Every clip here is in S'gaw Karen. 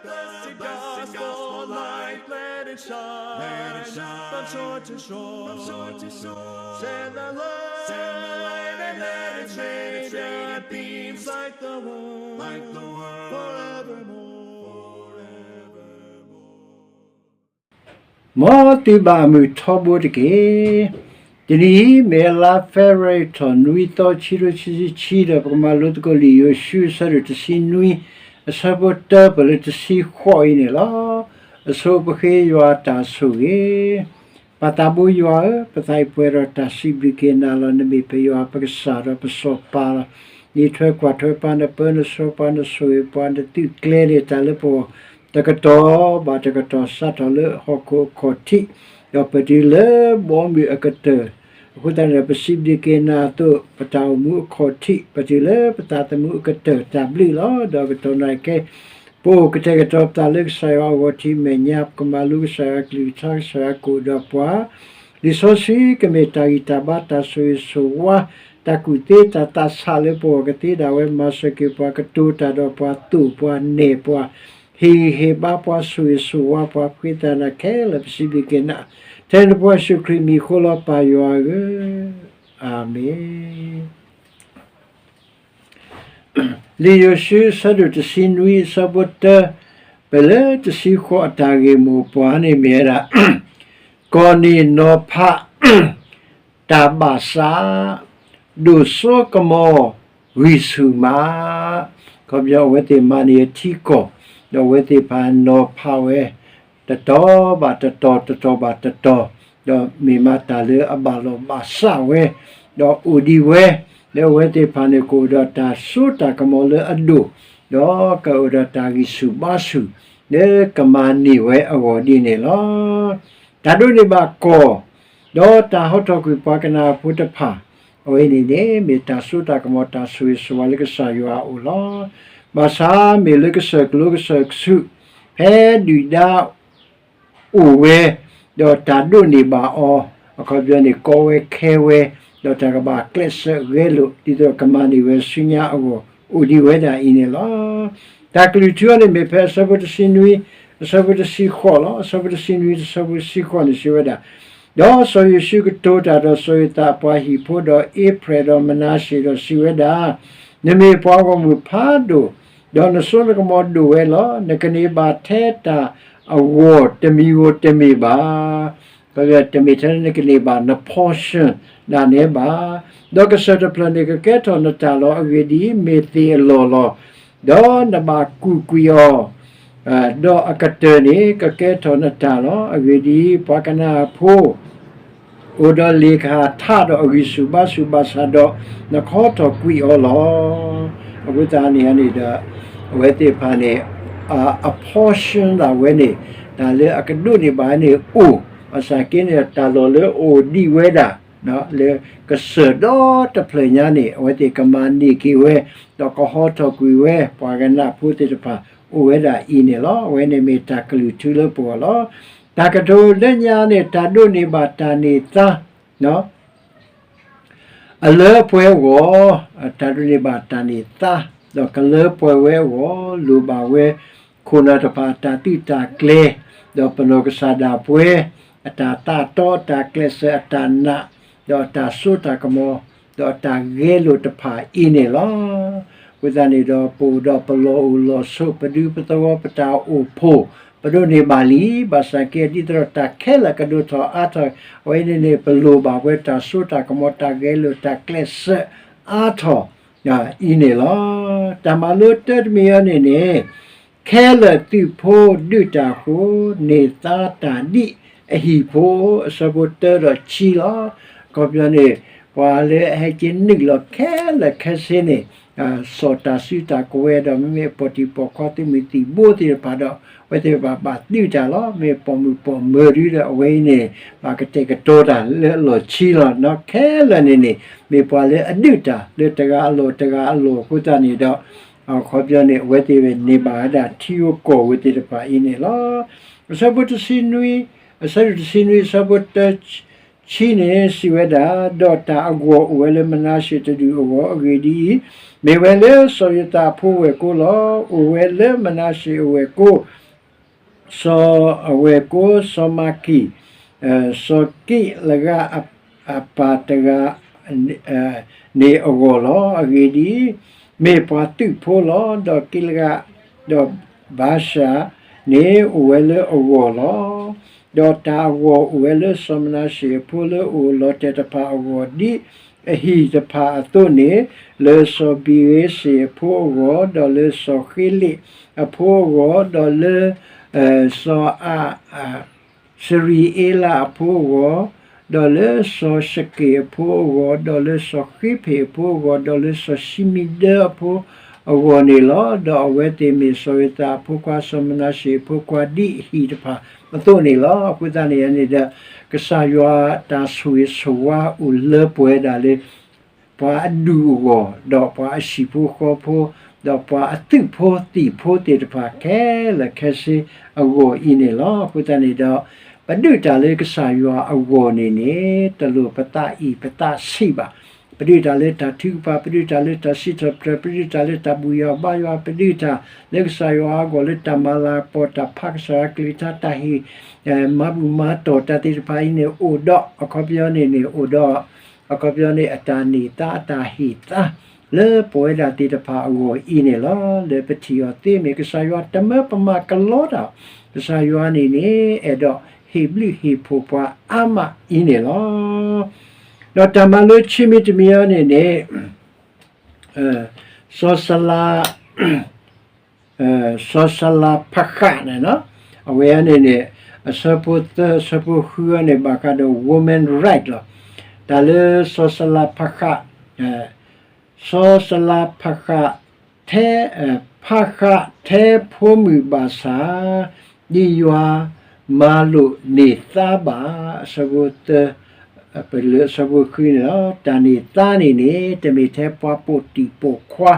Blessed gospel light, let it shine, from shore to shore. Send the light and let it shine, let it beam like the world, like the world, forevermore, forevermore. မ်သုဘၣ်မုာ်ထီဘိတက့ၢ်. တနံၤအံၤ မ့ၢ်လါ February ထီၣ်နွံသီ ခံကထိခံဆံခံ ဒီးပကမၤလိသကိးလံာ်ယိၤၡူ အဆၢဒိၣ်တဆံနွံ အဆၢဖိတၢ ပလၢတဆံဃိးအံၤန့ၣ်လီၤ. အဆိပဃ့ယွၤတၢ်ဆိၣ်ဂ့ၤ. ပၢ်သးဘိယွၤဧၢ, ပသးအံၤပှဲၤဒီးတၢ်စံးဘျုးက့ၤနၤလီၤ. နမ့ၢ်ပယွၤပကစၢ်ဒီး ပစီၤပၤလီၤ. နအံးထွဲကွၢ်ထွဲပှၤ, နပၢနဆှၢပှၤ, နဆိၣ်ဂ့ၤပှၤ, နသုးကျဲၤန့ၢ်တၢ်လၢပဂီၢ် တကတီၢ်ဘၣ်တကတီၢ် စးထီၣ်လၢဟီၣ်ခိၣ်အခီၣ်ထံး, ဒီးပတုၤလၢဘီမုၢ်အကတၢၢ်. အဃိသတးန့ၣ်ဒီး ပစံးဘျုးက့ၤနၤအသိး ပတၢ်အိၣ်မူအခီၣ်ထံး ပတုၤလၢပသးသမူအကတၢၢ် တၢ်ဘျုးလီၤ. ဒီးကတီၢ်နၢ်ကဲ ပအိၣ်ကတဲာ်ကတီၤပသးလၢကစၢ်ယွၤအဂီၢ် ထံၣ်မဲာ်ညါ, ပကမၤလိကစၢ်ယွၤအကလုၢ်ကထါ, ကစၢ်ယွၤကအိၣ်ဒီးပှၤ, လံာ်စီဆှံကမ့ၢ်တၢ်ဂံၢ်တၢ်ဘါ, တၢ်ဆိၣ်ဂ့ၤဆိၣ်ဝါ, တၢ်ကူၣ်သ့, တၢ်သးဆးလၢပဂီၢ်ကသ့ဒၣ်ဝဲ, မၤစၢၤက့ၤပှၤ, ကတိၤတၢ်ဒီးပှၤ, သိၣ်ပှၤ, နဲၣ်ပှၤ, ဟ့ၣ်ဂံၢ်ဟ့ၣ်ဘါပှၤ, ဆိၣ်ဂ့ၤဆိၣ်ဝါပှၤ, ပဃ့သးနၤခဲလၢာ် ပစံးဘျုးက့ၤနၤ, ထဲန့ၣ်ပှၤယ့ၣ်ၡူးခရံာ်မံၤဃိလီၤ ပၢ်ယွၤဧၢ, အၤမ့ၣ်. လံာ်ယိၤၡူ အဆၢဒိၣ်တဆံနွံ အဆၢဖိတၢ, ပလၢတဆံဃိးအတၢ်ဂ့ၢ်မိၢ်ပှၢ်န့ၣ်မ့ၢ်ဝဲဒၣ် ကီၢ်န့ၣ်နီၤဖး တၢ်ဘၣ်ဆၣ် ဒိၣ်စိကမီၤဂံၢ်ဆူၣ်မး, ခီပညီအဝဲသ့ၣ်မၤန့ၢ်အထံကီၢ်, ဒီးအဝဲသ့ၣ်တဖၣ်နီၤဖးဝဲ တတီၤဘၣ်တတီၤ တတီၤဘၣ်တတီၤ, ဒီးမ့ၢ်မးတၢ်လၢအဘၣ်လီၢ်ဘၣ်စးဝဲ, ဒီးအိၣ်ဒံးဝဲ, လၢအဝဲသ့ၣ်တဖၣ်န့ၣ် ကအိၣ်ဒီးတၢ်စိတၢ်ကမီၤလၢအဒိၣ်, ဒီးကအိၣ်ဒီးတၢ်ဂံၢ်ဆူၣ်ဘါဆူၣ် လၢကမၤန့ၢ်ဝဲအဂီၢ်ဒ်န့ၣ်လီၤ. တၢ်ဒိးန့ၢ်ဘၣ်ကီၢ် ဒီးတၢ်ဟီထီၣ်ကွံာ်ပှၤကနၣ်အဖိတဖၣ်, အဝဲန့ၣ်န့ၣ် မ့ၢ်တၢ်စိတၢ်ကမီၤ တၢ်ဆိၣ်ဂ့ၤဆိၣ်ဝါလၢကစၢ်ယွၤအအိၣ်လီၤ. ဘၣ်ဆၣ်မ့ၢ်လၢကစၢၢ်ကျိၤကစၢၢ်ကဆူး ဖဲဒုၣ်ဒါ အိၣ်ဝဲ, ဒီးတၢ်ဒိးန့ၢ်ဘၣ်အီၤ, အခီပညီန့ၣ် ကီဝဲခဲဝဲ, ဒီးတၢ်ကဘၣ်ကျဲးစၢးဂဲၤလိာ် ဒ်သိးကမၤန့ၢ်ဝဲဆူညါအဂီၢ် အိၣ်ဒံးဝဲဒၣ်အံၤန့ၣ်လီၤ. တၢ်ကလုၢ်ထူအံၤန့ၣ် မ့ၢ်ဖဲအဆၢဖိတဆံနွံ, အဆၢဖိတဆံဃိးလီၤ. အဆၢဖိတဆံနွံ အဆၢဖိတဆံဃိးန့ၣ် စံးဝဲဒၣ်, ဒီးစီၤယိၤၡူကတိၤတၢ်ဒီးစီၤယိၤသးအပှၤဟံၣ်ဖိ ဒီးအ့ဖြဲၣ်ဒီးမနၤရှ့ၤ ဒီးစံးဝဲဒၣ်, နမ့ၢ်ပှၤဂီၢ်မုၢ်ဖးဒိၣ်, ဒီးနစိနကမီၤဒိၣ်ဝဲလီၤ. နကန့ၢ်ဘၣ်ထဲတၢ်အဂီၢ်တမံၤဧိၤတမ့ၢ်ဘၣ်. တမ့ၢ်ထဲနကန့ၢ်ဘၣ်န portion ဒၣ်နဲဘၣ်. ဒီးကစၢၢ်တဖျၢၣ်န့ၣ် ကကဲထီၣ်နတၢ်လီၤ. အဂ့ၢ်ဒ်အံၤ, မ့ၢ်သ့ၣ်အလီၢ်လီၤ. ဒီးနဘၣ်ကူၣ်ကွံာ်အီၤ, ဒီးအကတၢၢ်န့ၣ် ကကဲထီၣ်နတၢ်လီၤ. အဂ့ၢ်ဒ်အံၤ, ပှၤကနၤအဖိ အိၣ်ဒီးလ့ၣ်ကဟၣ်ထးဒီးအဂံၢ်ဆူၣ်ဘါဆူၣ်ဘၣ်ဆၣ်ဒီး နကဟီထီၣ်ကွံာ်အီၤလီၤ. အဃိသတးန့ၣ်န့ၣ်ဒီး အဝဲသ့ၣ်တဖၣ်န့ၣ် အ portion ဒၣ်ဝဲန့ၣ် တၢ်လၢအကဒိးန့ၢ်ဘၣ်န့ၣ်အိၣ်, ဘၣ်ဆၣ်က့န့ၣ် တၢ်လီၢ်လၢအအိၣ်ဒံးဝဲဒၣ် လၢကစၢၢ်ဒီတဖျၢၣ်ညါန့ၣ် အဝဲသ့ၣ်ကမၤန့ၢ်က့ၤဝဲ, ဒီးကဟီထီၣ်ကွံာ်ဝဲ ပှၤကနၣ်ဖိသ့ၣ်တဖၣ် အိၣ်ဝဲဒၣ်အံၤန့ၣ်လီၤ. အဝဲန့ၣ်မ့ၢ်တၢ်ကလုၢ်ထူလၢပဂီၢ်လီၤ. တၢ်ကတိၤလၢညါန့ၣ် တၢ်ဒိးန့ၢ်ဘၣ်တၢ်န့ၢ်သါ အလၢအပှဲၤအဂီၢ်, တၢ်ဒိးန့ၢ်ဘၣ်တၢ်န့ၢ်သါ, ဒီးကလၢပှဲၤဝဲအဂီၢ်, လိၣ်ဘၣ်ဝဲ ခိၣ်နၢ်တဖၣ်အတၢ်သုးတၢ်ကျဲၤ, ဒီးပနီၢ်ကစၢ်ဒၣ်ပဝဲ အတၢ်သးတီ အတၢ်ကျဲးစၢး အတၢ်နာ်, ဒီးအတၢ်စိတၢ်ကမီၤ, ဒီးအတၢ်ဂဲၤလိာ်တဖၣ်အံၤန့ၣ်လီၤ. အဃိသတးန့ၣ်ဒီး ပအိၣ်ဒီးပလီၢ်အိၣ်လီၢ်ဆိး ပဒူပသဝီ ပတၢ်အိၣ်ဖှိၣ် ပဒိးန့ၢ်ဘၣ်လံ, ဘၣ်ဆၣ်က့ ဒ်သိးဒီးတၢ်ခဲလၢာ်ကဒိၣ်ထီၣ်အါထီၣ်, အဝဲန့ၣ်န့ၣ် ပလိၣ်ဘၣ်ဝဲတၢ်စိတၢ်ကမီၤ တၢ်ဂဲၤလိာ်တၢ်ကျဲးစၢးအါထီၣ်အံၤန့ၣ်လီၤ. တၢ်မၤလိတၢတမံၤအံၤန့ၣ်န့ၣ် ခဲလၢာ်သုးဖိဒုးတၢ်အဃိ, န့ၢ်သါတၢ်ဒ်အဟံၣ်ဖိ, အဆၢဖိတၢဒီးခံလီၤ. အခီပညီန့ၣ် ပှၤလၢအဟဲက့ၤနုာ်လီၤခဲလၢာ်ခဲဆ့န့ၣ် စီၣ်တၢ်စုတၢ်ကဝဲၤဒီး မ့မ့ၢ်အပီၢ်တံၢ်ပီၢ်ခီသုးမုၢ်သံၣ်ဘိသ့ၣ်တဖၣ်ဒီး အဝဲသ့ၣ်တဖၣ်ဘၣ်သုးတၢ်လီၤ. မ့ၢ်ပိာ်မုၣ်ပိာ်မၢၤဒုဒီး အဝဲအံၤန့ၣ် ဘၣ်ကတဲာ်ကတီၤတၢ်လၢအလီၢ်ခံလီၤ. ခဲလၢာ်န့ၣ်န့ၣ် မ့ၢ်ပှၤလၢအဒုးတၢ်လၢတဂၤအလီၢ်တဂၤအလီၢ်အဃိသတးန့ၣ်ဒီး အခီပညီန့ၣ် အဝဲသ့ၣ်န့ၢ်ဘၣ်ဝဲဒၣ်ထံဧိၤကီၢ်ဧိၤသ့ၣ်တဖၣ်အံၤန့ၣ်လီၤ. အဆၢဖိတဆံနွံ, အဆၢဖိတဆံနွံ အဆၢဖိတၢ တၢ ဆံန့ၣ်စံးဝဲဒၣ်, ဒီးတၢ်အဂီၢ်အိၣ်ဝဲလၢမနၤၡ့တဒူၣ်အဂီၢ်, အဂ့ၢ်ဒ်အံၤ, မ့ၢ်ဝဲလၢစီၤယိၤသးအဖိဝဲၢ်ကိလီၤ. အိၣ်ဝဲလၢမနၤၡ့အဝဲၢ်ကိ စီၤအဝဲၢ်ကိ စီၤမၤကံၣ်, စီၤကံးလးအပၢ်တဂၤ န့ၣ်အဂီၢ်လီၤ. အဂ့ၢ်ဒ်အံၤ, မ့ၢ်ပှၤသုးဖိလီၤ. ဒီးကံးလး ဒီးဘၤၡၤန့ၣ်အိၣ်ဝဲလၢအဂီၢ်လီၤ. ဒီးတၢ်အဂီၢ်အိၣ်ဝဲလၢစီၤမနၤၡ့အဖိလၢအိၣ်လီၤတဲာ်တဖၣ်အဂီၢ် ဒ်အဟံၣ်တဖၣ်အသိးန့ၣ်, လၢစီၤဘံၤရ့စ့ၣ်အဖိအဂီၢ်, ဒီးလၢစီၤဃ့လ့ၣ်အဖိအဂီၢ်, ဒီးလၢ စီၤအၤ စရံအ့လးအဖိအဂီၢ်, ဒီးလၢစီၤၡက့ၣ်အဖိအဂီၢ်, ဒီးလၢစီၤဃ့ဖ့ၣ်အဖိအဂီၢ်, ဒီးလၢစီၤၡံမံဒၢအဖိအဂီၢ်န့ၣ်လီၤ. ဒီးအဝဲသ့ၣ်မ့ၢ်စီၤယိၤသးအဖိခွါ စီၤမနၤၡ့အဖိခွါ ဒ်အဟံၣ်တဖၣ်အသိးန့ၣ်လီၤ. အဃိသတးန့ၣ်န့ၣ်ဒီး ကစၢ်ယွၤတၢ်ဆိၣ်ဂ့ၤဆိၣ်ဝါအိၣ်လၢပဝဲဒၣ်လၢ ပှၤအဒူၣ်အဂီၢ်, ဒီးပှၤအဟံၣ်ဖိဃီဖိ, ဒီးပှၤအသုးဖိသံၣ်ဖိသ့ၣ်တဖၣ်ခဲလၢာ်ခဲဆ့အဂီၢ်အံၤန့ၣ်လီၤ. အဃိသတးန့ၣ်ဒီး ပဒုးတၢ်လၢကစၢ်ယွၤအဂီၢ်န့ၣ်န့ၣ် တလိၣ်ပသးအံၣ်ပသးဆံးဘၣ်. ပဒုးတၢ်လၢတၢ်ထုကဖၣ်, ပဒုးတၢ်လၢတၢ်စံးထီၣ်ပတြၢၤ, ပဒုးတၢ်လၢတၢ်ဘူၣ်ယွၤဘါယွၤ, ပဒုးတၢ်လၢကစၢ်ယွၤအဂီၢ်လၢတၢ်မၤလၤကပီၤ, တၢ်ဖးကစၢ်ယွၤကလုၢ်ကထါ, တၢ်ဟ့ၣ် မၤဘူၣ်မၤတီၢ်တၢ်သ့ၣ်တဖၣ်အံၤန့ၣ် အိၣ်ဒီးအခီပညီန့ၣ်န့ၣ် အိၣ်ဒီးအခီပညီန့ၣ် အတၢ်န့ၢ်သါအတၢ်ဟ့ၣ်သါ လၢပဝဲဒၣ်သ့ၣ်တဖၣ်အဂီၢ်အံၤန့ၣ်လီၤ. လၢပထံၣ်အီၤသ့မ့ၢ် ကစၢ်ယွၤတမၢပမၤကလီတၢ်, ကစၢ်ယွၤန့ၣ်န့ၣ် အဲၣ်ဒိးဟ့ၣ်ဘျုးဟ့ၣ်ဖှိၣ်ပှၤအါမးအံၤန့ၣ်လီၤ. ဒီးတၢ်မၤလိခံမံၤတမံၤအံၤန့ၣ်န့ၣ် စီၤစလၤ စီၤစလၤဖဃးန့ၣ်လီၤ. အဝဲန့ၣ်န့ၣ် အဆၢဖိသၢ အဆၢဖိဃုအံၤန့ၣ် ဘၣ်ဃးဒီး women right လီၤ. တၢ်လၢစီၤစလၤဖဃး စီၤစလၤဖဃး ထဲ ဖဃးထဲဖိမုၣ်ဘၣ်ဆၣ် ဒ်ယွၤမၤလိာ်န့ၢ်သါဘၣ် အဆၢဖိသၢ ပလၢအဆၢဖိဃုန့ၣ်လီၤ. တၢ်န့ၢ်သါန့ၣ်န့ၣ် တမ့ၢ်ထဲပှၤပိာ်တံၢ်ပိာ်ခွါ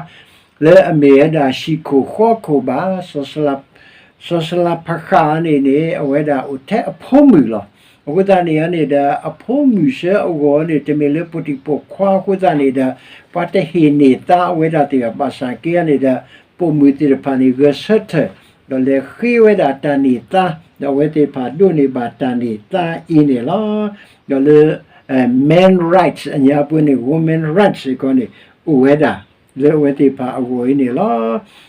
လၢအမ့ၢ်ဝဲဒၣ်ဟံၣ်ခိၣ်ဃီခိၣ်ဘၣ်. စီၤစလၤဖဃးန့ၣ်န့ၣ် အဝဲဒၣ်အိၣ်ထဲအဖိမုၣ်လီၤ. အဃိသတးန့ၣ်န့ၣ်ဒီး အဖိမုၣ်ဆၢအဂီၢ်န့ၣ် တမ့ၢ်လၢပိာ်တံၢ်ပိာ်ခွါအဃိသတးန့ၣ်ဒီး ပှၤတဟ့ၣ်န့ၢ်သါအဝဲဒၣ်သ့ၣ်ဘၣ်. ဘၣ်ဆၣ်က့န့ၣ်ဒီး ပိာ်မုၣ်သ့ၣ်တဖၣ်န့ၣ် ဂဲၤဆၢထၢၣ် ဒီးလဲၤဃ့ဝဲဒၣ်တၢ်န့ၢ်သါ ဒီးအဝဲသ့ၣ်တဖၣ်ဒိးန့ၢ်ဘၣ်တၢ်န့ၢ်သါအံၤန့ၣ်လီၤ. ဒီးလၢ men rights အညါပူၤန့ၣ် women rights စ့ၢ်ကီးန့ၣ် အိၣ်ဝဲဒၣ် လၢအဝဲသ့ၣ်တဖၣ်အဂီၢ်အံၤန့ၣ်လီၤ.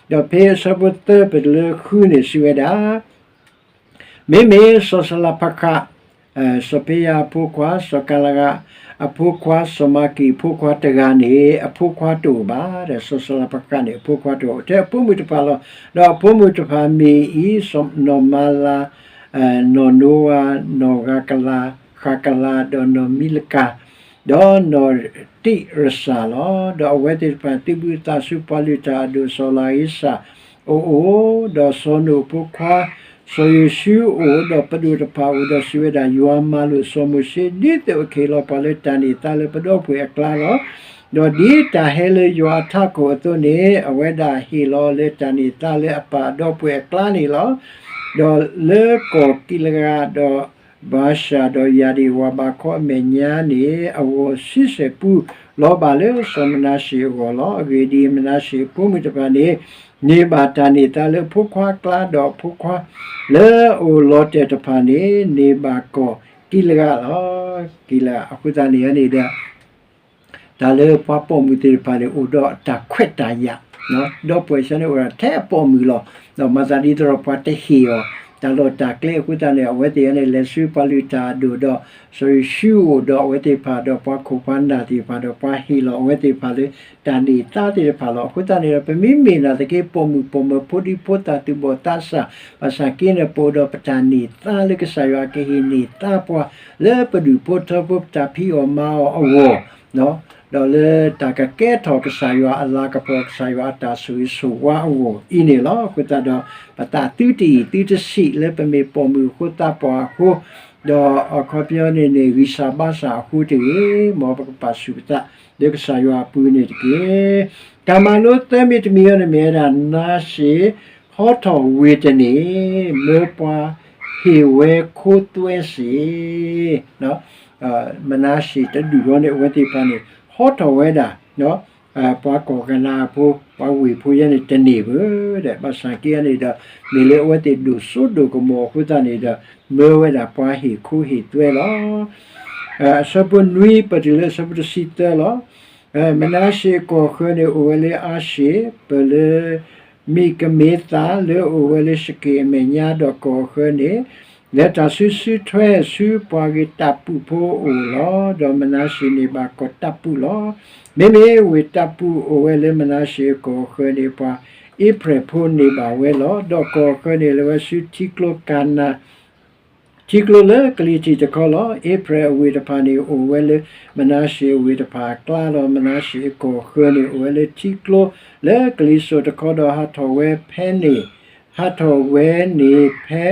ဒီးဖဲအဆၢဖိသၢ ပတုၤလၢဃုန့ၣ် စံးဝဲဒၣ် မ့မ့ၢ်စီၤစလၤဖဃး စီၤဖ့ယၤအဖိခွါ စီၤကၤလးအဖိခွါ စီၤမၤကံၣ်အဖိခွါတဂၤန့ၣ် အဖိခွါတအိၣ်ဘၣ်. ဒီးစီၤစလၤဖဃးန့ၣ် အဖိခွါတအိၣ် အိၣ်ထဲအဖိမုၣ်တဖၣ်လီၤ. ဒီးအဖိမုၣ်တဖၣ်မ့ၢ်အံၤ နီၢ်မၤလၤ, နီၢ်နိဝၤ, နီၢ်ဃၤကလၤ, ဃၤကလၤ, ဒီးနီၢ်မံလကၤ ဒီးနီၢ်တံရစၤလီၤ. ဒီးအဝဲသ့ၣ်တဖၣ်သုးဘူးသးဆူပှၤလုၢ်တၢ်အဒိၣ် စီၤလၤဧ့စၢ်အအိၣ်, ဒီးစီၤနိၣ်အဖိခွါ စီၤယိၤၡူအအိၣ်, ဒီးပဒိၣ်တဖၣ်အအိၣ်, ဒီးစံးဝဲဒၣ်, ယွၤမၤလိာ်စီၤမိၤၡ့ ဒ်သိးအကဟ့ၣ်လီၤပှၤလၢတၢ်န့ၢ်သါလၢပဒီပုၢ်ဝဲၢ်အကျါလီၤ. ဒီးဒ်တၢ်ဟဲလၢယွၤအထးခိၣ်အသိးန့ၣ် အဝဲဒၣ်ဟ့ၣ်လီၤလၢတၢ်န့ၢ်သါလၢအပၢ်အဒီပုၢ်ဝဲၢ်အကျါန့ၣ်လီၤ. ဒီးလၢကီၢ်ကံးလးအး ဒီး ဘၤၡၤ ဒီးယၤဒ့ၣ်ဝၤဘးခီအမဲာ်ညါန့ၣ် အဂီၢ်ဆံဆဲၣ်ပူၤ လီၤဘၣ်လၢစီၤမနၤၡ့အဂီၢ်လီၤ. အဂ့ၢ်ဒ်အံၤ, မနၤၡ့အဖိမုၣ်တဖၣ်န့ၣ် န့ၢ်ဘၣ်တၢ်န့ၢ်သါလၢအဖိခွါအကျါ, ဒီးအဖိခွါလၢအအိၣ်လီၤတဲာ်တဖၣ်န့ၣ် န့ၢ်ဘၣ်ကီၢ်ကံးလးအးလီၤ. ကံးလးအး အဃိသတးန့ၣ်န့ၣ်ဒီး တၢ်လၢပှၤပိာ်မုၣ်သ့ၣ်တဖၣ်န့ၣ် အိၣ်ဒီးတၢ်ခွဲးတၢ်ယာ်, ဒီပုၢ်ဝဲၢ်စ့ၢ်န့ၣ် အိၣ်ဒီးထဲအပိာ်မုၣ်လီၤ. ဒီးမၤသးဒ်သိးဒီးပှၤတဟ့ၣ်အီၤ တၢ်လီၢ်တၢ်ကျဲအဃိသတးန့ၣ် အဝဲသ့ၣ်န့ၣ် လဲၤဆူပှၤလုၢ်တၢ်အဒိၣ်ဒီး စီၤယိၤၡူအအိၣ်ဒီးအဝဲသ့ၣ်တဖၣ် ဒီးပှၤခိၣ်ပှၤနၢ်သ့ၣ်တဖၣ် ဒီးပှၤဟ့ၣ်လီၤအဝဲသ့ၣ်တဖၣ်လၢ တၢ်န့ၢ်သါသ့ၣ်တဖၣ်လီၤ. အဃိသတးန့ၣ်ဒီး ပမ့မ့ၢ်နာ်သက့ ပိာ်မုၣ်ပိာ်မၢၤ ဖိဒံဖိသၣ် သူၣ်ဘီၣ်သးစၢ် ဘၣ်ဆၣ်က့န့ၣ် ပအိၣ်ဒီးပတၢ်န့ၢ်သါလၢကစၢ်ယွၤကဟ့ၣ်န့ၢ်သါပှၤ လၢပဒူၣ်ဖိထၢဖိ ပတၢ်ဖံးအီၣ်မၤအီၣ်အဂီၢ် ဒီးလၢတၢ်ကကဲထီၣ်ကစၢ်ယွၤအလၤကပီၤ ကစၢ်ယွၤအတၢ်ဆိၣ်ဂ့ၤဆိၣ်ဝါအဂီၢ်အံၤန့ၣ်လီၤ. အဃိသတးဒီး ပသးသုတအံၣ်သုတဆံးလၢပမ့ၢ်ပိာ်မုၣ်အဃိ သးပှၢ်အဃိ ဒီးအခီပညီန့ၣ်န့ၣ် ဂံၢ်စၢ်ဘါစၢ်အဃိတဂ့ၤ, မ်ပကပာ်ဆူၣ်ပသးလၢကစၢ်ယွၤအပူၤန့ၣ်တက့ၢ်. တၢ်မၤလိသၢမံၤတမံၤအံၤန့ၣ်မ့ၢ်ဝဲဒၣ် နၤၡ့ဟီထီၣ်ဝ့ၢ်တန့ၢ် မၢပှၤဟ့ၣ်ဝဲခိသွဲစ့ၢ် မနၤၡ့ၣ်တဒူၣ်ဃီန့ၣ် အဝဲသ့ၣ်တဖၣ်န့ၣ် ဟီထီၣ်ဝဲဒၣ် ပှၤကီၢ်ကနၤအဖိ ပှၤဝ့ၢ်ဖိယဲန့ၣ်တန့ၢ်ဘၣ်ဒီး ဘၣ်ဆၣ်က့န့ၣ်ဒီး မ့ၢ်လၢအဝဲသ့ၣ်ဒိၣ်စိဒိၣ်ကမီၤအဃိသတးန့ၣ်ဒီး မၢဝဲဒၣ်ပှၤဟ့ၣ်ခိဟ့ၣ်သွဲလီၤ. အဆၢဖိနွံပတုၤလၢအဆၢဖိတဆံသၢလီၤ. မနၤၡ့ၣ်အကီၢ်ဃၢၤန့ၣ် အိၣ်ဝဲလၢအၤၡ့ၣ် ပၢၢ်လၢ မံးကမ့ၤသး လၢအအိၣ်ဝဲလၢၡက့ၣ်အမဲာ်ညါ ဒီးကီၢ်အဃၢၤန့ၣ် လဲၤတၢ်ဆူစုထွဲဆူပှၤဂ့ၤတၢ်ပူးဖိအအိၣ်လီၤ. ဒီးမနၤၡ့ၣ်န့ၢ်ဘၣ်ကီၢ်တၢ်ပူးလီၤ. မ့မ့ၢ်ဝ့ၢ်တၢ်ပူးအိၣ်ဝဲလၢမနၤၡ့ၣ်အကီၢ်အဃၢၤန့ၣ် ပှၤအ့ဖြဲၣ်ဖိန့ၢ်ဘၣ်ဝဲလီၤ. ဒီးကီၢ်အဃၢၤန့ၣ် လဲၤဝဲဆူထံကျိကၤနၤ ထံကျိလၢကလံၤထံးတခီလီၤ. အ့ဖြဲၣ်အဝ့ၢ်တဖၣ်န့ၣ် အိၣ်ဝဲလၢမနၤၡ့ၣ်အဝ့ၢ်တဖၣ်အကျါဒီး မနၤၡ့ၣ်အကီၢ်ဃၢၤန့ၣ် အိၣ်ဝဲလၢထံကျိလၢကလံၤစိးတခီဒီး ဟးထီၣ်ဝဲဖဲန့ၣ် ဟးထီၣ်ဝဲန့ၣ်ဖဲ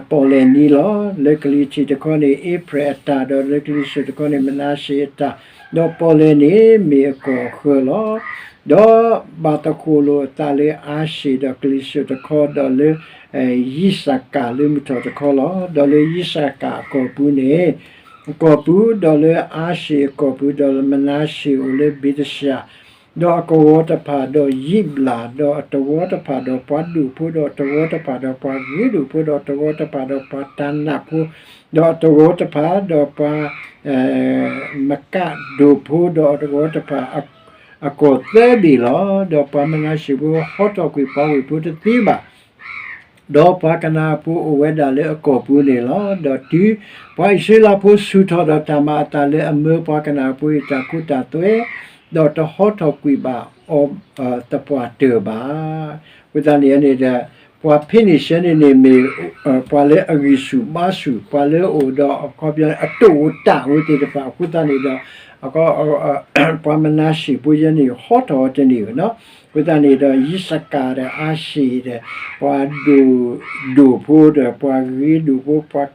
ပီၣ်လဲၣ်နံၤလီၤ. လၢကလံၤထံးတခီန့ၣ် အ့ဖြဲၣ်အတၢ်ဒီး လၢကလံၤစိးတခီန့ၣ် မနၤၡ့ၣ်အတၢ်, ဒီးပီၣ်လဲၣ်န့ၣ်မ့ၢ်အကီၢ်အဃၢၤလီၤ. ဒီးဘၣ်သဃိၣ်လိာ်အသးလၢအၤၡ့ၣ်ဒီးကလံၤစိးတခီ ဒီးလၢယံးစကၤလၢမုၢ်ထီၣ်တခီလီၤ. ဒီးလၢယံးစကၤအကီၢ်ပူၤန့ၣ် အကီၢ်ပူၤ, ဒီးလၢအၤၡ့ၣ်အကီၢ်ပူၤ, ဒီးလၢမနၤၡ့ၣ်အိၣ်လၢဘ့းသၡၤ, ဒီးအကဝီၤတဖၣ်, ဒီးယံးဘျၣ်, ဒီးအတဝီတဖၣ်, ဒီးပှၤဒိၣ်ဖိ, ဒီးအတဝီတဖၣ်, ဒီးပှၤဂ့ၤဒိၣ်ဖိ, ဒီးအတဝီတဖၣ်, ဒီးပှၤတၢ်နးဖိ, ဒီးအတဝီတဖၣ်, ဒီးပှၤ မကးဒိၣ်ဖိ, ဒီးအတဝီတဖၣ်, အကီၢ်သၢဘ့ၣ်လီၤ. ဒီးပှၤမနၤၡ့ၣ်ဖိဟီထီၣ်ကွံာ်ပှၤဝ့ၢ်ဖိတသ့ဘၣ် ဒီးပှၤကနၤအဖိအိၣ်ဝဲဒၣ်လၢအကီၢ်ပူၤန့ၣ်လီၤ. ဒီးတုၤပှၤအံၣ်စရ့လးဖိဆူၣ်ထီၣ်ဒီးတၢ်မၤအသးလၢအမၢပှၤကနၤအဖိအံၤတၢ်ခိတၢ်သွဲ, ဒီးတဟီထီၣ်ကွံာ်ဘၣ်အီၤသပှၢ်တၢၢ်ဘၣ်. အဃိသတးန့ၣ်န့ၣ်ဒီး ပှၤဖံနံးၡဲန့ၣ်န့ၣ်မ့ၢ် ပှၤလၢအဂံၢ်ဆူၣ်ဘါဆူၣ်, ပှၤလၢအအိၣ်ဒီးအခီပညီ အတိာ်အိၣ်တၢ်အိၣ်သ့ၣ်တဖၣ်အဃိသတးန့ၣ်ဒီး ပှၤမနၤၡ့ၣ်ဖိယဲန့ၣ် ဟီထီၣ်အီၤတန့ၢ်ဘၣ်နီၤ. အဃိသတးန့ၣ်ဒီး ယံးစကၤဒီးအၤၡ့ၣ်ဒီး ပှၤဒိၣ်ဒိၣ်ဖိဒီး ပှၤဂ့ၤဒိၣ်ဖိ, ပှၤ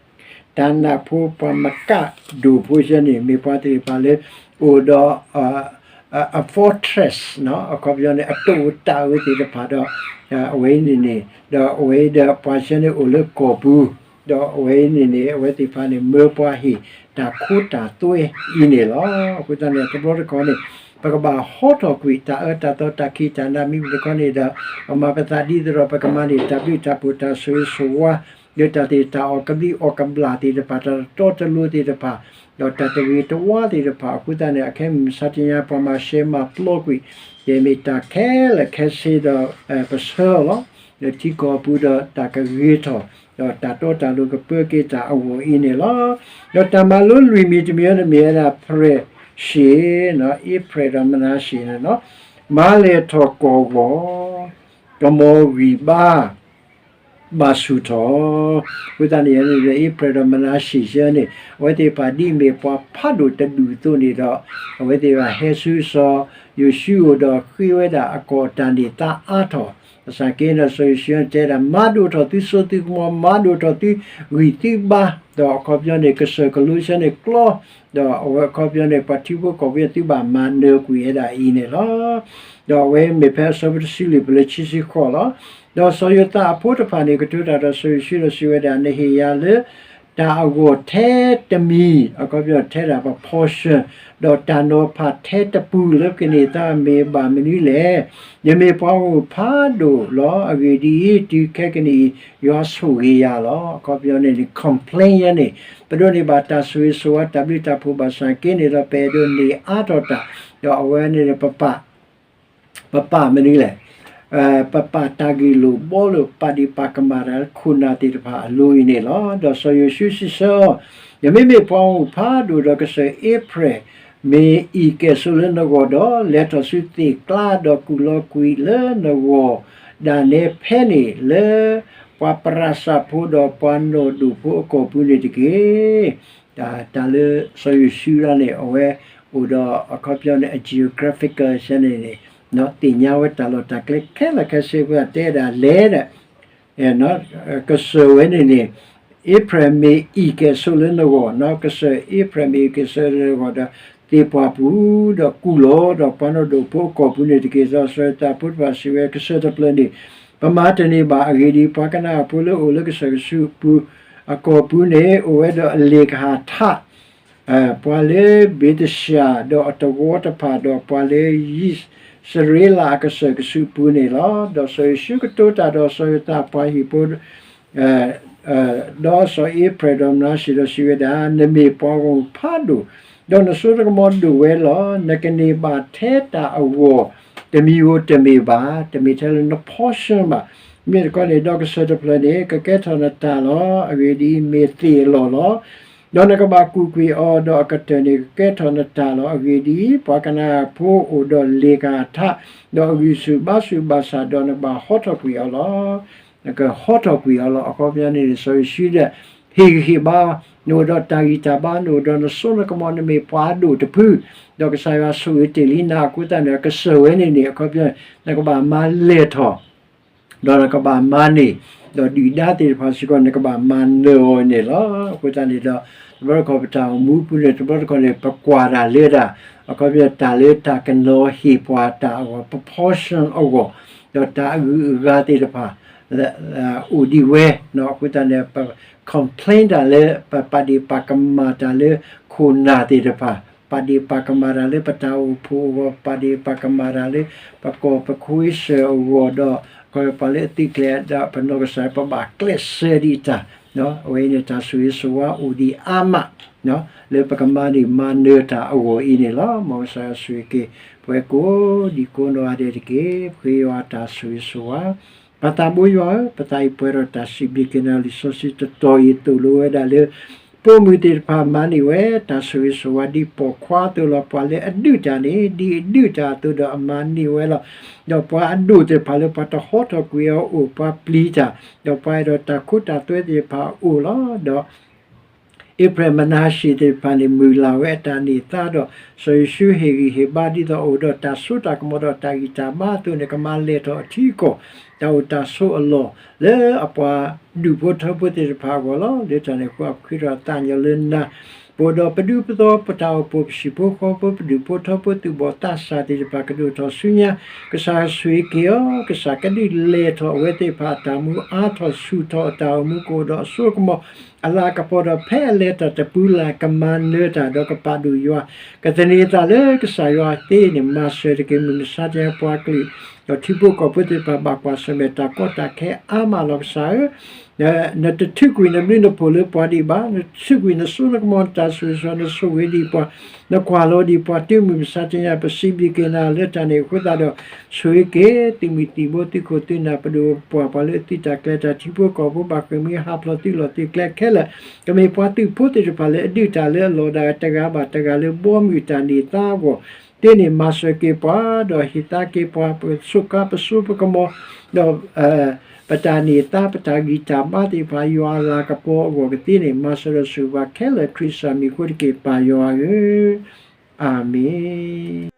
တၢ်နးဖိ, ပှၤမကးဒိၣ်ဖိယဲန့ၣ် မ့ၢ်ပှၤသ့ၣ်တဖၣ်လၢ အိၣ်ဒီး အ fortress အခီပညီန့ၣ် အတိာ်အိၣ်တၢ်အိၣ်သ့ၣ်တဖၣ်ဒီး အဝဲအံၤန့ၣ်န့ၣ် ဒီးအဝဲအံၤဒီးပှၤဆၢန့ၣ်အိၣ်လၢကီၢ်ပူၤ, ဒီးအဝဲအံၤန့ၣ်န့ၣ် အဝဲသ့ၣ်တဖၣ်န့ၣ် မၢပှၤဟ့ၣ်တၢ်ခိတၢ်သွဲအံၤန့ၣ်လီၤ. အဃိသတးန့ၣ် တဘျီတခီၣ်န့ၣ် ပကဘၣ်ဟီထီၣ်ကွံာ်တၢ်အၢတၢ်သီတၢ်ခံးတၢ်နၤမံၤမံၤတခီန့ၣ်ဒီး ပမၤပသးဒ်သိးဒီး ပကမၤန့ၢ်တၢ်ဘျုးတၢ်ဖှိၣ်တၢ်ဆိၣ်ဂ့ၤဆိၣ်ဝါ လၢတၢ်သ့ၣ်တၢ်အီၣ်ကဘျံးအီၣ်ကဘျၣ်သ့ၣ်တဖၣ် တၢ်တတီတလိၤသ့ၣ်တဖၣ် ဒီးတၢ်တဂ့ၤတဝါသ့ၣ်တဖၣ် အဃိသတးန့ၣ် အခဲမုၢ်မဆါတနံၤညါ ပှၤမၤရှဲမၤပျီကွံာ် ယမ့ၢ်တၢ်ခဲလၢာ်ခဲဆ့ဒီး ပဆၢအီၤလီၤ. ဒီးထံကီၢ်ပူၤဒီးတၢ်ကဂ့ၤထီၣ် ဒီးတၢ်တီတၢ်လိၤကပၢက့ၤတၢ်အဂီၢ်အံၤန့ၣ်လီၤ. ဒီးတၢ်မၤလိလွံၢ်မံၤတမံၤအံၤန့ၣ်မ့ၢ်ဝဲဒၣ် ဖြဲၣ်ၡ့ၣ်, အ့ဖြဲၣ်ဒီးမနၤၡ့ၣ်န့ၣ်လီၤ. မၤလဲၢ်ထီၣ်ကီၢ်ဂီၢ် ကမီၤဂံၢ်ဘါ ဘၣ်ဆူၣ်ထီၣ်, အဃိသတးန့ၣ်န့ၣ် အ့ဖြဲၣ်ဒီးမနၤၡ့ၣ်ယဲန့ၣ် အဝဲသ့ၣ်တဖၣ်ဒ်အမ့ၢ်ပှၤဖးဒိၣ်တဒူၣ်အသိးန့ၣ်ဒီး အဝဲသ့ၣ်တဖၣ်ဟဲဆူစီၤယိၤၡူအအိၣ်ဒီးဃ့ဝဲဒၣ်အကီၢ်တၢ်န့ၢ်သါအါထီၣ်, ဘၣ်ဆၣ်က့ဒီးစီၤယိၤၡူတဲဒၣ် မၤဒိၣ်ထီၣ်သုစိသုကမီၤ, မၤဒိၣ်ထီၣ်သုဂံၢ်သုဘါ, ဒီးအခီပညီန့ၣ် ကစၢၢ်ကလိဆၢန့ၣ်ကျီ, ဒီးအဝဲအခီပညီန့ၣ် ပှၤထံဖိကီၢ်ဖိသုဘၣ်မၤနၢၤကွံာ်ဝဲဒၣ်အံၤန့ၣ်လီၤ. ဒီးအဝဲမ့ၢ်ဖဲအဆၢဖိတဆံလွံၢ်ပလၢခံဆံဃိးလီၤ. ဒီးစီၤယိၤသးအဖိတဖၣ်န့ၣ် ကတိၤတၢ်ဒီးစီၤယိၤၡူဒီးစံးဝဲဒၣ်, နဟ့ၣ်ယၤလၢ တၢ်အဂီၢ်ထဲတမံၤ, အခီပညီထဲဒၣ်ပ portion, ဒီးတၢ်နီၤဖးထဲတပူၤလၢကန့ၢ်သါမ့ၢ်ဘၣ်မနုၤလဲၣ်. ယမ့ၢ်ပှၤဂီၢ်မုၢ်ဖးဒိၣ်လီၤ. အဂ့ၢ်ဒ်အံၤ, တုၤခဲကနံၣ်အံၤ ယွၤဆိၣ်ဂ့ၤယၤလီၤ. အခီပညီန့ၣ် complain ယဲန့ၣ် ပဒိးန့ၢ်ဘၣ်တၢ်ဆိၣ်ဂ့ၤဆိၣ်ဝါတၢ်ဘျုးတၢ်ဖှိၣ်ဘၣ်ဆၣ်က့န့ၣ်ဒီး ပအဲၣ်ဒိးန့ၢ်အါထီၣ်တၢ်, ဒီးအဝဲန့ၣ် ပပာ် ပပာ်မနုၤလဲၣ်. ပပာ်တၢ်ဂ့ၢ်လိာ်ဘှီလိာ်ပာ်ဒံးပာ်ကမၣ်တၢ်ခိၣ်နၢ်သ့ၣ်တဖၣ်အလိၤအံၤန့ၣ်လီၤ. ဒီးစီၤယိၤၡူစံးဆၢအီၤ, ယမ့မ့ၢ်ပှၤဂီၢ်မုၢ်ဖးဒိၣ်ဒီးကစၢၢ်အ့ဖြဲၣ် မ့ၢ်အံၣ်ကဲၣ်ဆိးလၢနဂီၢ်ဒီး လဲၤထီၣ်ဆူသ့ၣ်ကျါဒီးကူၣ်လီၤကွံာ်လၢနဂီၢ်ဒၣ်နဲဖဲန့ၣ် လၢပှၤပရၤစၢ်ဖိဒီးပှၤနီၢ်ဒိၣ်ဖိအကီၢ်ပူၤန့ၣ်တက့ၢ်. တၢ်လၢစီၤယိၤၡူဒၣ်န့ၣ် အဝဲအိၣ်ဒီးအခီပညီန့ၣ် အ geographical ဆဲန့ၣ်န့ၣ် သ့ၣ်ညါဝဲတၢ်လီၢ်တၢ်ကျဲခဲလၢာ်ခဲဆ့အဃိ တဲဒၣ်လဲၤဒီး ကစၢၢ်ဝဲန့ၣ်န့ၣ် အ့ဖြဲၣ်မ့ၢ်အံၣ်ကဲၣ်ဆိးလၢနဂီၢ်, ကစၢၢ်အ့ဖြဲၣ်မ့ၢ်အံၣ်ကဲၣ်ဆိးလၢနဂီၢ်ဒီး သ့ၣ်ပှၢ်ပူၤဒီးကူၣ်လီၤဒီးပှၤနီၢ်ဒိၣ်ဖိအကီၢ်ပူၤန့ၣ်တက့ၢ်. စီၤယိၤသးအဖိတဖၣ်စံးဝဲ, ကစၢၢ်တဖျၢၣ်န့ၣ် ပမၤတန့ၢ်ဘၣ်. အဂ့ၢ်ဒ်အံၤ, ပှၤကနၤအဖိလၢအိၣ်လၢကစၢၢ်ကဆူးပူၤအကီၢ်ပူၤန့ၣ် အိၣ်ဝဲဒီးအလ့ၣ်ကဟၣ်ထး ပှၤလၢဘ့းတၡၢ် ဒီးအတဝီတဖၣ် ဒီးပှၤလၢယံၡရ့လးအကစၢၢ်ကဆူးအပူၤန့ၣ်လီၤ. ဒီးစီၤယိၤၡူကတိၤတၢ်ဒီးစီၤယိၤသးပှၤဟံၣ်ဖိ ဒီးစီၤအ့ဖရဲၣ်ဒီးမနၤရှ့ၣ်ဒီးစံးဝဲဒၣ်, နမ့ၢ်ပှၤဂီၢ်မုၢ်ဖးဒိၣ်, ဒီးနစိနကမီၤဒိၣ်ဝဲလီၤ. နကန့ၢ်ဘၣ်ထဲတၢ်အဂီၢ် တမံၤဧိၤတမ့ၢ်ဘၣ်, တမ့ၢ်ထဲလၢန portion ဘၣ်. မ့ၢ်တခီန့ၣ် ဒီးကစၢၢ်တဖျၢၣ်န့ၣ် ကကဲထီၣ်နတၢ်လီၤ. အဂ့ၢ်ဒ်အံၤ, မ့ၢ်သ့ၣ်အလီၢ်လီၤ. ဒီးနကဘၣ်ကူၣ်ကွံာ်အီၤ, ဒီးအကတၢၢ်န့ၣ်ကကဲထီၣ်နတၢ်လီၤ. အဂ့ၢ်ဒ်အံၤ, ပှၤကနၤအၣ်ဖိအိၣ်ဒီးလ့ၣ်ကၤအထး, ဒီးအဂံၢ်ဆူၣ်ဘါဆူၣ်ဘၣ်ဆၣ်, ဒီးနကဘၣ်ဟီထီၣ်ကွံာ်အီၤလီၤ. နကဟီထီၣ်ကွံာ်အီၤလီၤ. အခီပညီန့ၣ် စီၤယိၤၡူဒီး ဟ့ၣ်ဂံၢ်ဟ့ၣ်ဘါ, နအိၣ်ဒီးတၢ်ဂံၢ်တၢ်ဘါ, နအိၣ်ဒီးနစိနကမီၤ, နမ့ၢ်ပှၤဒိၣ်တဖု, ဒီးကစၢ်ယွၤဆိၣ်ဂ့ၤတ့ၢ်လံနၤအဃိသတးန့ၣ် ကစၢၢ်ဝဲန့ၣ်န့ၣ် အခီပညီ နကဘၣ်မၤလဲၢ်ထီၣ် ဒီးနကဘၣ်မၤန့ၢ်, ဒီးဒုၣ်ဒါသ့ၣ်တဖၣ်စ့ၢ်ကီး နကဘၣ်မၤနၢၤအီၤန့ၣ်လီၤ. အဃိသတးန့ၣ်ဒီး တဘျီတခီၣ်ပတၢ်အိၣ်မူပူၤန့ၣ် တဘျီတခီၣ်န့ၣ် ပကွၢ်တၢ်လၢဒၣ် အခီပညီတၢ်လၢတၢ်ကနီၤဟ့ၣ်ပှၤတၢ်အဂီၢ် ပ portion အဂီၢ်, ဒီးတၢ်အဂုၤအဂၤသ့ၣ်တဖၣ် အိၣ်ဒံးဝဲ, အဃိသတးန့ၣ် ပ complain တၢ်လၢ ပပာ်ဒ့ၣ်ပာ်ကမၣ်တၢ်လၢခိၣ်နၢ်သ့ၣ်တဖၣ်, ပာ်ဒ့ၣ်ပာ်ကမၣ်တၢ်လၢပတၢ်အိၣ်ဖှိၣ်အဂီၢ်, ပာ်ဒ့ၣ်ပာ်ကမၣ်တၢ်လၢ ပကီၢ်ပခွ့စၢၤအဂီၢ်ဒီး ပှၤလၢအသုးကျဲၤဒီးပနီၢ်ကစၢ် ပဘၣ်ကျဲးစၢးဒံးတၢ်, အဝဲအံၤန့ၣ် တၢ်ဆိၣ်ဂ့ၤဆိၣ်ဝါအိၣ်ဒံးအါမး လၢပကမၤန့ၢ်မၤနၢၤတၢ်အဂီၢ်အံၤန့ၣ်လီၤ. မ်ကစၢ်ယွၤဆိၣ်ဂ့ၤက့ၤ ပဝဲကိးဒံကိးနီၢ်ဂၤဒဲးတက့ၢ်. ပဃ့ယွၤတၢ်ဆိၣ်ဂ့ၤဆိၣ်ဝါ ပၢ်သးဘိယွၤဧၢ, ပသးအံၤပှဲၤဒီးတၢ်စံးဘျုးက့ၤနၤ လံာ်စီဆှံတတီၤအံၤသိၣ်လိဝဲဒၣ်လၢ ပိာ်မုၣ်သ့ၣ်တဖၣ်မၤန့ၢ်ဝဲ တၢ်ဆိၣ်ဂ့ၤဆိၣ်ဝါဒ်ပိာ်ခွါအသိးလီၤ. ပှၤလၢအဒုးတၢ်န့ၣ် ဒ်အဒုးတၢ်အသိးဒီးအမၤန့ၢ်ဝဲလီၤ. ဒီးပှၤအဒိၣ်သ့ၣ်တဖၣ်လၢပှၤတဟီထီၣ်ကွံာ်အီၤအိၣ် ပှၤပျံၤတၢ်, ဒီးပှၤအဲၣ်ဒိးတၢ်ခိတၢ်သွဲသ့ၣ်တဖၣ်အအိၣ်လီၤ. ဒီး အ့ဖရဲၣ်မနၤရှ့ၣ်သ့ၣ်တဖၣ်န့ၣ် မုၢ်လၢ်ဝဲအတၢ်န့ၢ်သါဒီး စီၤယိၤၡူဟ့ၣ်ဂံၢ်ဟ့ၣ်ဘါဒ်သိးအိၣ်ဒီးတၢ်စိတၢ်ကမီၤဒီးတၢ်ဂံၢ်တၢ်ဘါအသိးန့ၣ် ကမၤလဲၢ်ထီၣ်အထံအကီၢ် တၢ်အိၣ်တၢ်ဆိးအလီၢ်လၢအပှၤဒူၣ်ဖိထၢဖိသ့ၣ်တဖၣ်အဂီၢ်လီၤ. လၢတၢ်န့ၣ်အဃိ ပဃ့ထီၣ်သးညီလၢနၤ ပအိၣ်ဒီးပဒူပသီ ပတၢ်အိၣ်ဖှိၣ် ပဟံၣ်ဖိဃီဖိ ပဒူၣ်ဖိထၢဖိ သူၣ်ဘီၣ်သးစၢ်သ့ၣ်တဖၣ်ကဒိၣ်ထီၣ်ဆူညါ ကစၢ်ဆိၣ်ဂ့ၤက့ၤအီၤ ကစၢ်ကဒုးလဲၢ်ထီၣ်အဝဲသ့ၣ်တဖၣ်အတၢ်မူ အါထီၣ်ဆူၣ်ထီၣ်အတၢ်အိၣ်မူ ကအိၣ်ဒီးအစိအကမီၤ အလၤကပီၤဒီးဖဲအလဲၤတၢ်တပူၤလၢ် ကမၤနၢၤတၢ်ဒီးကပာ်ဒိၣ်ယွၤ ကသန့ၤသးလၢကစၢ်ယွၤသ့န့ၣ် မၤစၢၤတက့ၢ် မုၢ်မဆါတနံၤပှၤကလုာ် ဒီးထံဖိကီၢ်ဖိသ့ၣ်တဖၣ်ဘၣ်ကွၢ်ဆၢၣ်မဲာ်တၢ်ကီတၢ်ခဲအါမးလီၤ ကစၢ်ဧၢ နတထုးကွံာ်နဘျုးနဖှိၣ်လၢပှၤဒံးဘၣ်, နထုးကွံာ်နစိနကမီၤ နတၢ်ဆိၣ်ဂ့ၤဆိၣ်ဝါ နဆိၣ်ဂ့ၤဒံးပှၤ, နကွၢ်လီၤဒံးပှၤ တုၤမုၢ်မဆါတနံၤ ပစံးဘျုးက့ၤနၤလၢတၢ်န့ၣ်အဃိသတးဒီး ဆိၣ်ဂ့ၤက့ၤသုးမုၢ်သံၣ်ဘိ သုးခိၣ်သုးနၢ် ပဒိၣ်ပပှၢ် ပှၤလၢအသံတၢ်ကျဲၤတၢ် ထံဖိကီၢ်ဖိ ဘၣ်ဃ့ၢ်မှံဟးဖျိးသုးလီၢ်သုးကျဲခဲလၢာ်, ကမ့ၢ်ပှၤသုးဖိသ့ၣ်တဖၣ်လၢအဒုးတၢ်လၢအလီၢ်ဒၣ်တဂၤဘၣ်တဂၤလၢဘီမုၢ်တၢ်န့ၢ်သါအဂီၢ် သ့န့ၣ်မၤစၢၤက့ၤပှၤ ဒီးဟ့ၣ်သါက့ၤပှၤ ပစူးကါပစိပကမီၤ ဒီး ပတၢ်န့ၢ်သါ ပတၢ်ဂံၢ်တၢ်ဘါသ့ၣ်တဖၣ် ယွၤအလၤကပီၤအဂီၢ်ကသ့န့ၣ် မၤစၢၤဒီးဆိၣ်ဂ့ၤပှၤခဲလၢာ် ခရံာ်စၢ်မံၤအဃိတက့ၢ် ပၢ်ယွၤဧၢ, အၤမ့ၣ်.